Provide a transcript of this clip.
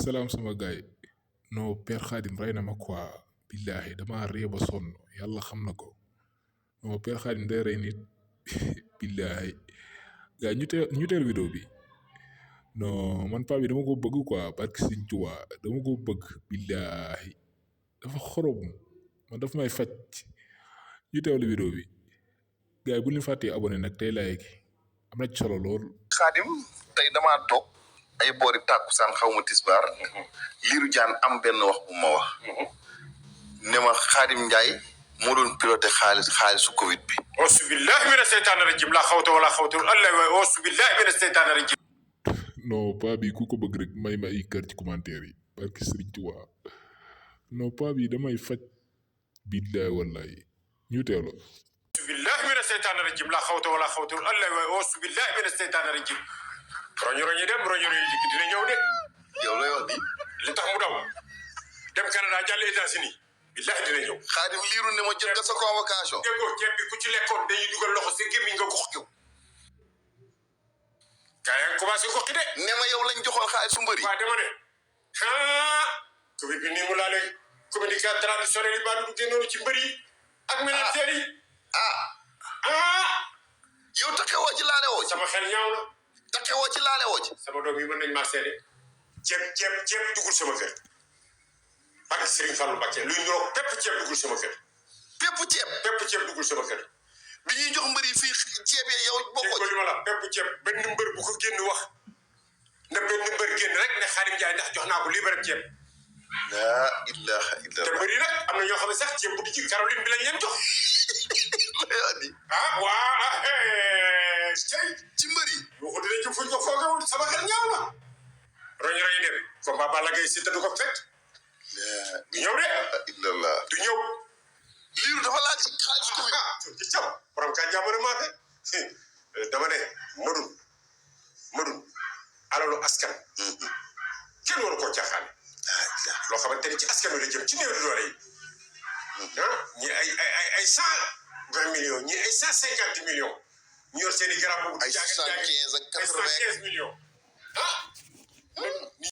salaam sama gaay non Père Khadim rey na ma quoi billaahi dama ree ba sonn yàlla xam na ko non Père Khadim day rey nit billaahi gaay ñu teel vidéo bi non man paa bi dama ko bëgg quoi barke Sëriñ Tuubaa dama ko bëgg billaahi dafa xorom man daf may faj ñu teewlu vidéo bi gaay bu ñu fàttee abonné nag tey like am na ci solo lool. Khadim tey damaa toog ay boori tàkkusaan xaw ma tisbaar liiru jaan am benn wax bu ma wax ne ma Khadim Ndiaye moo doon piloté xaalisu Covid bi. auzu billahi mina seytaani rajim la xawta wala xawta allah wa auzu billahi mina seytaani rajim. non paa bi ku ko bëgg rek may ma ay kër ci commentaire yi barke Sëriñ Tuubaa non paa bi damay faj billahi wallahi ñu teewlu. auzu billahi mina seytaani rajim la xawta wala xawta allah wa auzu billahi mina seytaani rajim. roñu dem roñu dikk dina ñëw de. yow lay wax di li tax mu daw dem Canada jàll États-Unis billahi dina ñëw. Khadim liiru ne ma jot nga sa convocation. déggoo ceeb bi ku ci lekkoon dañuy dugal loxo si gémmiñ nga gox kiw. gaa yaa ngi commencé gox ki de. ne ma yow lañ joxoon xaalisu mbëri. waaw dama ne Covid bi nii mu laalee communication traditionnelle yi baa du génnoon ci mbëri yi ak ménagères yi. yow taxewoo ci laale woo ci. sama xel ñaaw na. taxewoo ci laale woo ci. sama doom yi mën nañ maa seede ceeb dugul sama kër ak Serigne Fallou Mbacké luy ñoroo pépp ceeb dugul sama kër. pépp ceeb dugul sama kër. bi ñuy jox mbëri fii ceeb yi yow bokkoo ci. li ma la pépp ceeb benn mbër bu ko génn wax na benn mbër génn rek ne Khadim Ndiaye ndax jox naa ko lii ceeb. laa ilaha illallah. te mbëri nag am na ñoo xam ne sax ceeb bu di ci Caroline bi lañ leen jox. ci mbëri. waxu dinañ ci fuñ ko foogewul sama xel ñaaw na. roñu dem combat Balla Gaye Siteu du ko fekk. du ñëw de. illallah. du ñëw. liiru dafa laaj ci xaalis Covid. ci cam borom ka jàmbare maa fe dama ne madun alalu askan kenn waru koo caaxaan loo xamante ni ci askan wi la jëm ci néew di doole yi ñi ay 120 millions ñi ay 150 millions ñu yor seen i garab boobu ay 75 ak 80 millions